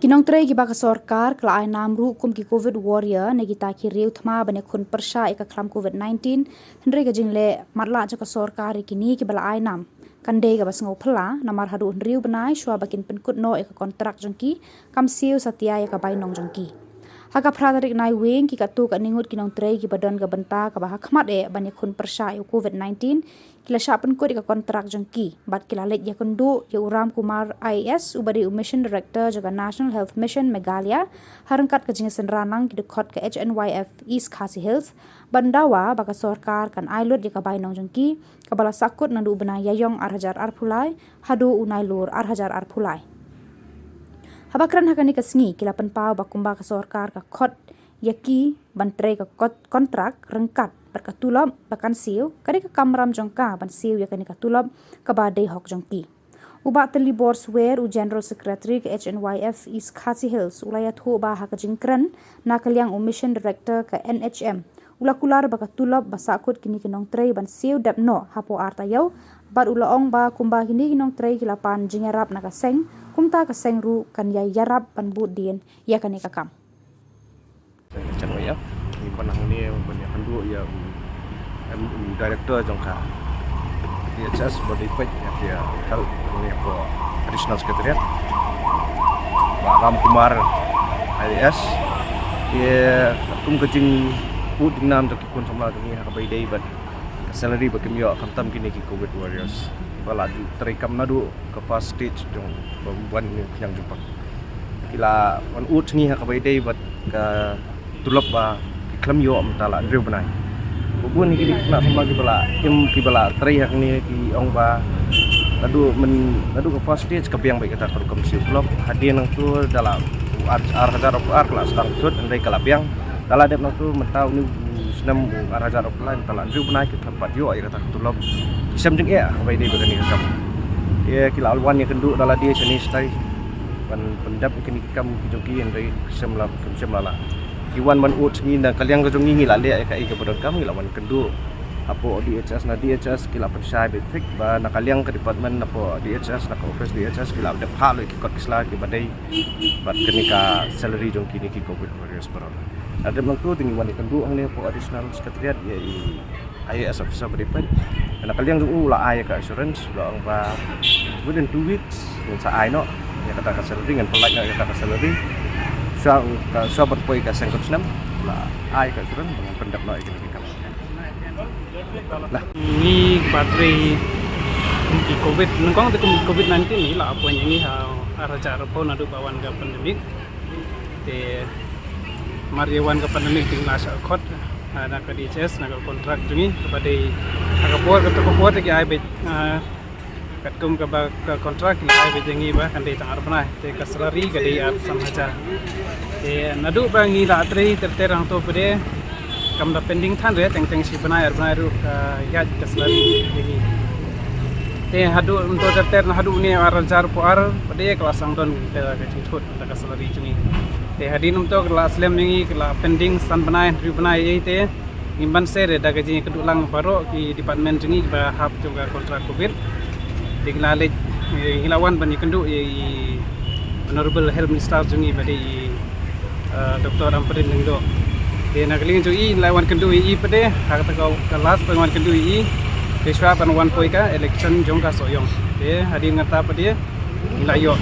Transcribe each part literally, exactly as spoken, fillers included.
Ki nongtrei kiba ka sorkar ka la ai nam ruh kum ki covid warrior ne kita ki riew thma ban ïakhun pyrshah ïa ka khlam covid nineteen, hynrei ka jingleh matlah jong ka sorkar ïa kine kiba la ai nam kan dei kaba sngewphylla, namar haduh hynriew bnai shuwa ba kin pynkut noh ïa ka kontrak jong ki, kam siew satia ïa ka bainong jong ki. Ha ka phra tarik Naiwieng, ki katto katne ngut ki nongtrei kiba don ka bynta kaba ha khmat eh ban ïakhun pyrshah ïa u covid nineteen, ki la shah pynkut ïa ka kontrak jong ki bad ki la leit ïakynduh ïa u Ram Kumar I A S, uba dei u Mission Director jong ka National Health Mission Meghalaya, ha ryngkat ka jingsynran lang ki dkhot ka H N Y F East Khasi Hills, ban dawa ba ka sorkar kan ai lut ïa ka bainong jong ki, kaba la sahkut naduh u bnai Ïaïong ar hajar arphew lai haduh u Nailur ar hajar arphew lai. Haba kren ha kane ka sngi, ki la pynpaw ba kumba ka sorkar ka khot ïa ki ban trei ka kot-, kontrak ryngkat bad ka tulop ba kan siew, ka dei ka kamram jong ka ban siew ïa kane ka tulop kaba dei hok jong ki. U Bah Tillibor Swer, u General Secretary ka H N Y F East Khasi Hills, u la ïathuh ba ha ka jingkren na ka liang u Mission Director ka N H M, u la kular ba ka tulop ba sahkut kine ki nongtrei ban siew dep noh hapoh ar taïew, bad u la ong ba kumba kine ki nongtrei ki la pan jingïarap na ka seng, kumta ka seng ruh kan ïai ïarap ban bud dien ïa kane ka kam. Chan wai ap, ngi pan hangne ban ïakynduh ïa u, em, u director jong ka D H S ba dei peit ïa ka health hangne hapoh Additional Secretariat, Bah Ram Kumar I A S. Ïa kum ka jingpynbud jingnam jong ki khun samla jong ngi ha kaba ïadei bad ka salary ba kim ïoh khamtam kine ki covid warriors ba la ju trei kam naduh ka first stage jong ba wan ne khñiang jong pang. Ki la wan ud sngi ha kaba ïadei bad ka tulop ba ki khlem ïoh mynta la hynriew bnai. Ba bun hi ki dei khynnah samla kiba la im kiba la trei ha kane ki ong ba naduh myn, naduh ka first stage ka biang bad kata ka rukom siew tulop. Hadien nangto da la ar, ar hajar arphew ar ka la sdang thut, hynrei ka la biang. Da la dep nangto mynta une u snem u ar hajar arphew lai mynta la hynriew bnai ki khlem pat ïoh ïa kata ka tulop. Ki sem jingeh ha kaba ïadei bad kane ka kam. Ïa ki la wan ïakynduh da lade shane shatai ban pyndep ïa kine ki kam ki jong ki, hynrei ki sem la, kim sem la lah. Ki wan ban ud sngi na ka liang ka jong ngi, ngi la leh ïa kaei kaba donkam, ngi la wan kynduh hapoh D H S, na D H S ki la pynshai beit thik ba na ka liang ka department, hapoh D H S, na ka office D H S ki la dep phah lut ïa ki kot ki sla kiba dei bad kane ka salary jong kine ki covid warriors baroh. Hadien nangto te ngi wan ïakynduh hangne hapoh Additional Secretariat ïa i I A S officer ba dei peit. Na ka liang jong u la ai ïa ka assurance, la ong ba within two weeks ngin sa ai noh ïa kata ka salary, ngin pynlait noh ïa kata ka salary. Shuwa ka, shuwa ban poi ka seng kot snem, la ai ka assurance ba ngin pyndep noh ïa kata ka kam. Lah. Ngi ba trei kum ki covid, nyngkong te kum ki covid nineteen ngi la appoint ïa ngi ha ar hajar arphew naduh ba wan ka pandemic. Te mar ïa wan ka pandemic te ngi la shah khot, ah, na ka D H S, na ka kontrak jong ngi, kaba dei ha ka por, kato ka por te ki ai beit, ah, katkum kaba ka kontrak ki la ai beit ïa ngi ba kan dei tang ar bnai. Te ka salary ka dei ar san hajar. Te naduh ba ngi la trei ter ter hangto pat de, kam da pending than re, teng teng shi bnai ar bnai ruh ka ïaid ka salary ïa ngi. Te haduh hangto ter ter, na haduh une ar hajar arphew ar pat de ka la sdang don ka, ka jingthut da ka salary jong ngi. Te hadien hangto ka la slem ïa ngi, ka la pending san bnai, hynriew bnai ïa ngi te. Ngim banse re da ka jingïakynduh lang baroh ki department jong ngi ba hap jong ka kontrak covid. Te ngi la leit, eh, ngi la wan ban ïakynduh ïa i Honorable Health Minister jong ngi ba dei i, eh, Doctor Ampareen Lyngdoh. Te na ka liang jong i ngi la wan kynduh ïa i pat de, ha kata ka, ka last ba ngi wan kynduh ïa i. Te shuwa ban wan poi ka election jong ka Sohiong. Te hadien kata pat de ngi la ïoh.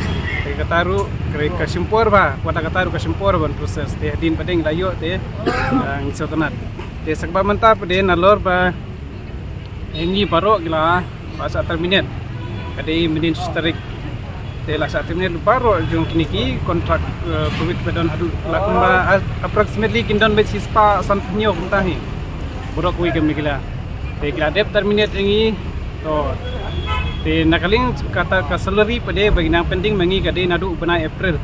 Te kata ruh ka, ka shim por ba, kata kata ruh ka shim por ban process. Te hadien pat de ngi la ïoh te, eh, ngi sngewtynnat. Te sa kaba mynta pat de nalor ba, eh, ngi baroh ki la, la shah terminate. Ka dei mynnin shi tarik. Te la shah terminate baroh jong kine ki kontrak, eh, covid ba don haduh la kumba, ah, approximately kin don beit shispah sanphew hynñiew kumta hi. Baroh kawei ka mih ki la. Te ki la dep terminate ïa ngi. To. Te na ka liang kata ka salary pat de ba ngi nang pending ma ngi ka dei naduh u bnai April.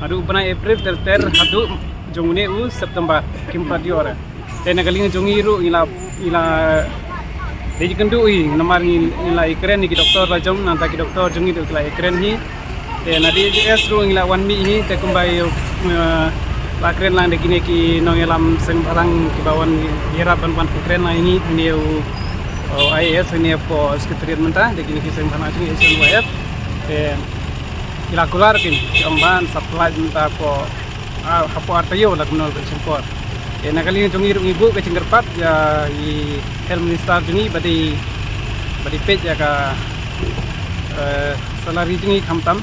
Naduh u bnai April ter ter haduh jong une u September. Kim pat ïoh re. Te na ka liang jong ngi ruh ngi la, ngi la dei kynduh hi, namar ngi, ngi la ïakren ïa ki doktor la jong, nangta ki doktor jong ngi ruh ki la ïakren hi. Te na D H S ruh ngi la wan mih hi, te kumba ïa, eh, la kren lang da kine ki nongïalam seng bhalang kiba wan ïarap ban wan kren lang ïa ngi, une u, u I A S, une u Secretariat mynta, da kine ki seng bhalang jong ngi H N Y F. Te ki la kular kin ki ong ban sa pynlait mynta ko, ah, hapoh ar taïew la kumno kan shim por. Te na ka liang jong ngi ruh ngi buh ka jingkyrpad ïa i Health Minister jong ngi ba dei, ba dei peit ïa ka, eh, salary jong ngi khamtam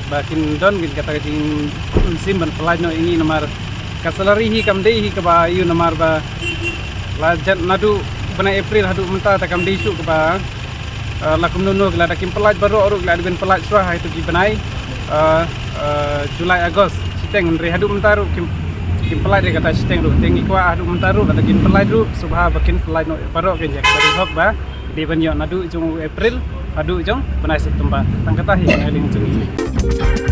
ba kin don kin kata ka jingmynsiem ban pynlait noh ïa ngi namar ka salary hi kam dei hi kaba ïoh namar ba la jan naduh bnai April haduh mynta te kam dei shuh kaba, eh, la kumno no ki la da kim pynlait baroh ruh ki la da bin pynlait shuwa ha itu ki bnai, eh, eh, July August shiteng, hynrei haduh mynta ruh kim, kim pynlait re kata shiteng ruh. Te ngi kwah haduh mynta ruh lada kin pynlait ruh sngewbha ba kin pynlait noh baroh kin ïa kata dei hok ba dei ban ïoh naduh jong April haduh jong bnai September. Tang kata hi ka liang jong ngi.